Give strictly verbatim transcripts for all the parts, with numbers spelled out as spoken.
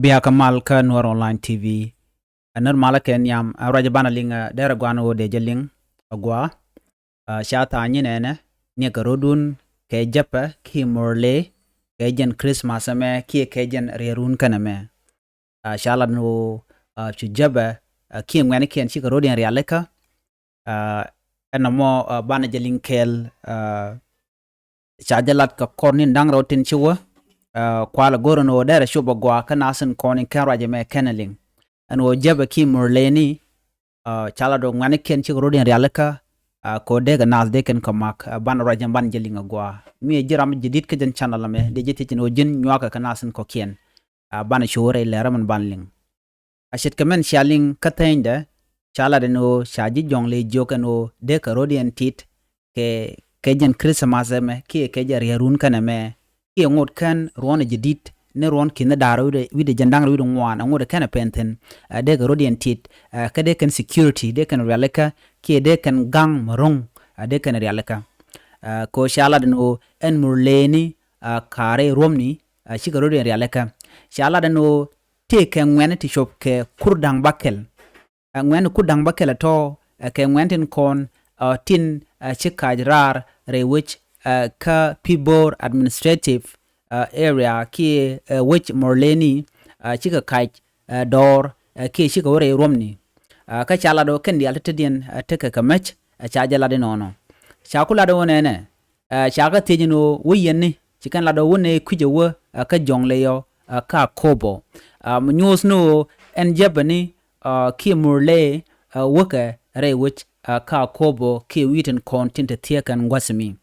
Bia kä mal kä Nuɔr Online T V. Ɛ nɛr malä kɛ nhiam, ɛ ruac banɛ liŋ, ɛ derɛ guan ɣöö dee jɛ liŋ ɛ gua. Ɛ ca tha̱a̱ŋ nyin ɛnɛ niɛ kɛ rɔ̱dun kɛ jäpɛ kiɛ Murle kɛ jɛn Christmas ɛmɛ kiɛ kɛ jɛn riɛrun kɛnɛ mɛ. Ɛ ca lat ni ɣöö, ɛ cu jäpɛ, ɛ kiɛ ŋuɛ̈nikiɛn cikɛ rɔ̱diɛn rialikä. Ɛ ɛnɔ mɔ, ɛ banɛ jɛ liŋ kɛɛl, ɛ ca jɛ lat kɛ kɔr ni̱n da̱ŋ rɛw tin ci wä. Ɛ kualɛ go̱r ɛn ɣöö derɛ cop ɛ gua kä nath in kɔn in kɛn ruac ɛmɛ kɛn ɛ liŋ. Ɛn ɣöö jäpɛ kiɛ Murleni, ɛ ca lat ɣöö ŋuɛ̈nikiɛn cikɛ rɔ̱diɛn rialikä. Ɛ kɛ ɣöö dee kɛ nath dee kɛn kɛ mak, ɛ banɛ ruac ɛn banɛ jɛ liŋ ɛ gua. Mi ɛ ji̱ ram ji̱ di̱t kä jɛn channel ɛmɛ, dee ji̱ thiec ɛn ɣöö ji̱n nyuakɛ kɛ nath in kɔ̱kiɛn. Ɛ banɛ cu rɛy lɛr ɛmɛn banɛ liŋ. A ce̱tkɛ mɛn cia liŋ kä thɛnydɛ, ca lat ɛn ɣöö ca ji̱ jɔ̱ŋ lɛ jiök ɛn ɣöö dee kɛ rɔ̱diɛn tit kɛ, kɛ jɛn Christmas ɛmɛ kiɛ kɛ jɛn riɛrun kɛnɛ mɛ, kiɛ ŋot kɛn ruɔ̱n ɛ ji̱ di̱t ni ruɔ̱n ki̱n da̱r wi̱cdɛ, wi̱cdɛ jɛn da̱ŋ rɛw wi̱cdɛ ŋuan, ɛ ŋot kɛn ɛ pɛn thi̱n. Ɛ dee kɛ rɔ̱diɛn tit, ɛ kä dee kɛn security dee kɛn rialikä, kiɛ dee kɛn ga̱ŋ mɛ ro̱ŋ, ɛ dee kɛn rialikä. Ɛ kɛ ɣöö ca lat ɛn ɣöö ɛn Murleni, ɛ ka̱rɛ ruɔ̱mni, ɛ cikɛ rɔ̱diɛn rialikä. Ca lat ɛn ɣöö tëëkɛ ŋuɛ̈ni ti cop kɛ kur da̱ŋ bäkɛl. Ɛ ŋuɛ̈ni kur da̱ŋ bäkɛl ɛ tɔ̱, ɛ kɛ ŋuɛ̈ni tin kɔn, ɛ tin, ɛ ci kac raar rɛy wec, ɛ kä Pibor Administrative, ɛ area kiɛ, ɛ wec Murleni, ɛ cikɛ kac, ɛ dɔɔr, ɛ kiɛ cikɛ wä rɛy ruɔ̱mni. Ɛ kä ca lat ɣöö kɛn diaal tetdiɛn, ɛ tekɛ kɛ mec, ɛ ca jɛ lat inɔnɔ. Ca ku lat ɣöö nɛnɛ, ɛ ca kä thiec ni ɣöö wä yɛn ni, ci kɛn lat ɣöö wä nɛ kui̱c ɛ wä, ɛ kä jɔ̱ŋ lɛ yɔ, ɛ kä Akobo. Ɛ mi nyuɔth ni ɣöö ɛn jäpɛ ni, ɛ kiɛ Murle, ɛ wäkɛ rɛy wec, ɛ kä Akobo kiɛ wi̱i̱ tin kɔn tin te thiek kɛn gua̱th mi.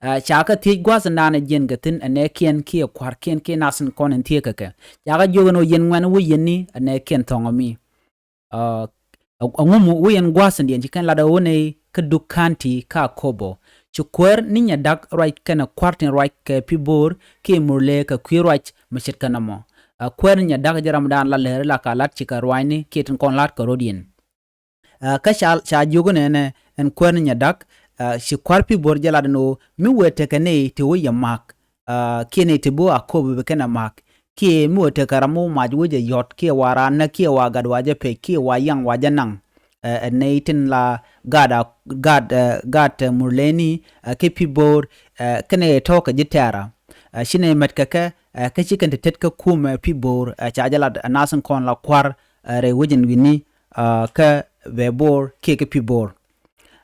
Ɛ ca kä thiec gua̱th in da̱a̱n ɛ jiɛn kɛ thi̱n ɛ nɛɛkiɛn kiɛ kua̱rkiɛn kiɛ nath in kɔn in thiek kɛ kɛ. Ca kä jiök ɛn ɣöö yɛn ŋuɛ̈ni wä yɛn ni ɛ nɛɛkiɛn thɔ̱ŋ ɛ mi. Ɛ ŋu mi wä yɛn gua̱a̱th in diɛn ci kɛn lat ɛ wä nɛy kä Duk County kä Akobo. Ci kuäär ni Nyadak ruac kɛnɛ kua̱r tin ruac kɛ Pibor kiɛ Murle kɛ kui̱ ruac mi ce̱tkɛ nɔmɔ. Ɛ kuäär ni Nyadak jɛ ramdan la lɛri la ka lat ci kɛ ruacni kiɛ tin kɔn lat kɛ rɔ̱diɛn. Ɛ kä ca, ca jiök nɛnɛ ɛn kuäär ni Nyadak, ɛ ci kua̱r Pibor jɛ lat ɛn ɣöö mi wëë tekɛ nɛy ti wä yɛ ma̱a̱k, ɛ kiɛ nɛy ti bi wä Akobo bi kɛn ɛ ma̱a̱k. Kiɛ mi wä tekɛ ram mi wä mac wä jɛ yɔ̱t kiɛ wa raan näk kiɛ wa gat wa jɛ pec kiɛ wa yaŋ wa jɛ naŋ. Ɛ ɛ nɛy tin la gat a gat, ɛ gat, ɛ Murleni, ɛ kiɛ Pibor, ɛ kɛnɛ tɔ̱ kɛ ji̱ tɛ̈ra. Ɛ ci nɛy mɛt kɛ kɛ, ɛ kä ci kɛn te tet kä kumɛ Pibor, ɛ ca jɛ lat ɛ nath in kɔn la kua̱r, ɛ rɛy wec in wi̱ni, ɛ kä Bebor kiɛ kä Pibor.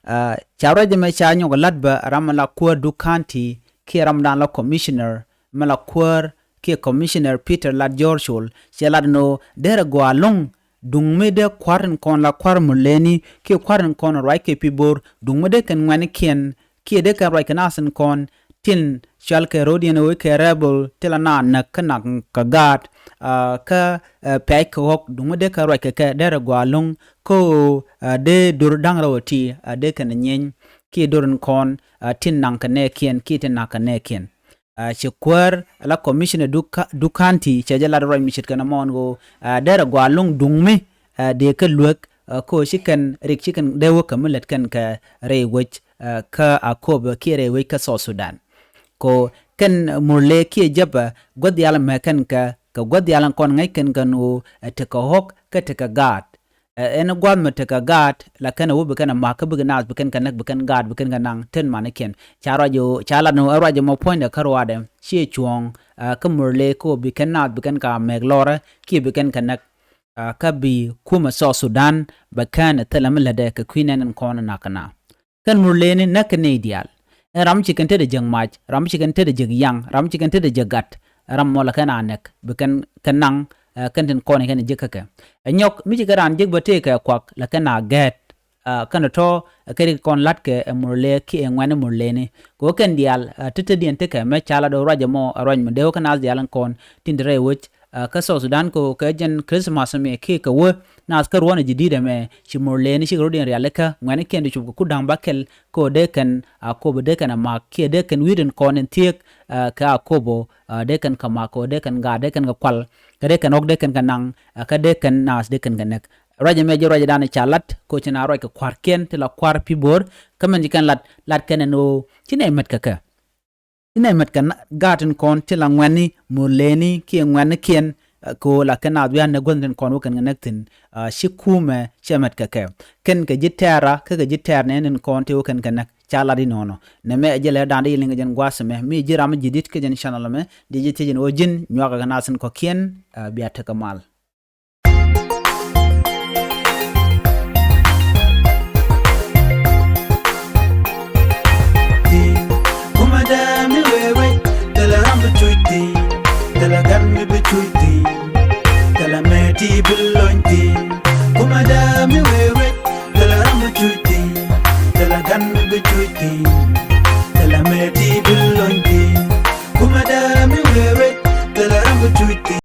Ɛ ca ruac ɛmɛ ca nyɔk lat bä ram mi la kuäär Duk County kiɛ ramdan la commissioner mi la kuäär kiɛ commissioner Peter Lat Jɔr Col, cɛ lat ɛn ɣöö derɛ gɔaa ɛlɔ̱ŋ duŋ mi dee kua̱r in kɔn la kua̱r Murleni kiɛ kua̱r in kɔn ruac kɛ Pibor, duŋ mi dee kɛn ŋuɛ̈nikiɛn kiɛ dee kɛn ruac kɛ nath in kɔn tin cɔalkɛ rɔ̱diɛn ɣöö kɛ rebel ti la naath näk kä naŋ kɛ gaat, ɛ kä, ɛ pɛc kɛ ɣɔ̱k duŋ mi dee kɛn ruac kɛ kɛ derɛ gɔaa ɛlɔ̱ŋ. Kä ɣöö, ɛ dee do̱r da̱ŋ rɛw ɛ ti, ɛ dee kɛn ɛ nyieny kiɛ do̱r in kɔn, ɛ tin naŋ kɛ nɛɛkiɛn kiɛ tin naŋ kɛ nɛɛkiɛn. Ɛ ci kuäär la commissioner Duk County cɛ jɛ lat ruac mi ce̱tkɛ nɔmɔ ɛn ɣöö, ɛ derɛ gɔaa ɛlɔ̱ŋ duŋ mi, ɛ dee kä luek, ɛ kä ɣöö ci kɛn rik ci kɛn dee wä kä mi lät kɛn kɛ rɛy wec, ɛ kä Akobo kiɛ rɛy wec kä South Sudan. Ko kɛn Murle kiɛ jäpɛ gua̱th diaal mɛ kɛn kɛ, kɛ gua̱th diaal kɔn ŋäc kɛn kɛn ɣöö, ɛ tekɛ ɣɔ̱k kä tekɛ gaat. Ɛ ɛn gua̱th mi tekɛ gaat la kɛn ɛ wä bi kɛn ɛ ma̱k kä bikɛ naath bi kɛn kɛ näk bi kɛn gaat bi kɛn kɛ naŋ tin manikiɛn. Ca ruac ɛ ɣöö ca lat ni ɣöö ɛ ruac ɛmɔ puɔ̱nydɛ kä ruaadɛ ciɛ cuɔ̱ɔ̱ŋ, ɛ kä Murle kä ɣöö bi kɛn naath bi kɛn kɛ mɛk lɔrɛ kiɛ bi kɛn kɛ näk. Ɛ kä bi kumɛ South Sudan bɛ kɛn ɛ thilɛ mi lätdɛ kɛ kui̱ nɛn in kɔn ɛ na̱k kɛ naath. Kɛn Murleni näk kɛ nɛy diaal. Ɛn ram ci kɛn tetdɛ jek mac, ram ci kɛn tetdɛ jek yaŋ, ram ci kɛn tetdɛ jek gat. Ram mɔ la kɛn a näk bi kɛn kɛ naŋ, ɛ kɛn tin kɔn kɛn jek kä kɛ. Ɛ nyɔk mi ci kɛ raan jek bä tëëkɛ kuak la kɛn a gɛɛt. Ɛ kɛn tɔ̱ ɛ kɛ rik kɔn la̱tkɛ ɛ Murle kiɛ ŋuɛ̈ni Murleni. Kɛ ɣöö kɛn diaal, ɛ tetdiɛn tekɛ mɛ ca lat ɣöö ruac ɛmɔ ɛ ruac mi dee wä kä naath diaal in kɔn tin te rɛy wec. Ɛ kä South Sudan kɛ ɣöö kɛ jɛn Christmas mi kiɛ kɛ wä naath kä ruɔ̱n ɛ ji̱ di̱t ɛmɛ ci Murleni cikɛ rɔ̱diɛn rialikä ŋuɛ̈nikiɛn ti cop kɛ kur da̱ŋ bäkɛl. Kɛ ɣöö dee kɛn Akobo dee kɛn ɛ ma̱k kiɛ dee kɛn wi̱i̱ tin kɔn in thiek, ɛ kɛ Akobo, ɛ dee kɛn kɛ ma̱k kɛ ɣöö dee kɛn gaat dee kɛn kɛ kual. Kɛ dee kɛn ɣɔ̱k dee kɛn kɛ naŋ, ɛ kä dee kɛn naath dee kɛn kɛ näk. Ruac ɛmɛ jɛ ruacdan ca lat kɛ ɣöö ci na ruac kɛ kua̱rkiɛn ti la kua̱r Pibor. Kä mɛn ci kɛn lat, lat kɛn ɛn ɣöö ci nɛy mät kɛ kɛ. Ci nɛy mät kɛ gaat in kɔn ti la ŋuɛ̈ni Murleni kiɛ ŋuɛ̈nikiɛn, Ɛ, kɛ ɣöö la kɛn naath wi̱i̱ a näk guäth tin kɔn wä kɛn kɛ näk thi̱n, ɛ, ci kumɛ cɛ mät kɛ kɛ. Kɛn kɛ ji̱ tɛɛra, kä kɛ ji̱ tɛɛr nɛɛni tin kɔn tëë wä kɛn kɛ näk, ca lat inɔnɔ. Nɛmɛ ɛ jɛn lɛ̈ɛ̈dan ti ji̱ liŋ kɛ jɛn gua̱a̱th ɛmɛ. Mi ji̱ ram ji̱ di̱t kä jɛn channel ɛmɛ, dee ji̱ thiec ɛn ɣöö ji̱n nyuakɛ kɛ naath tin kɔ̱kiɛn, ɛ, bia tekɛ mal. Kumɛ dee mi wee wec, thilɛ ram bi cuc thi̱n, thilɛ gan mi bi cuc thi̱n, thilɛ mɛ ti bi lony thi̱n. Kumɛ dee mi wee wec, thilɛ ram bi cuc thi̱n, thilɛ gan mi bi cuc thi̱n, thilɛ mɛ ti bi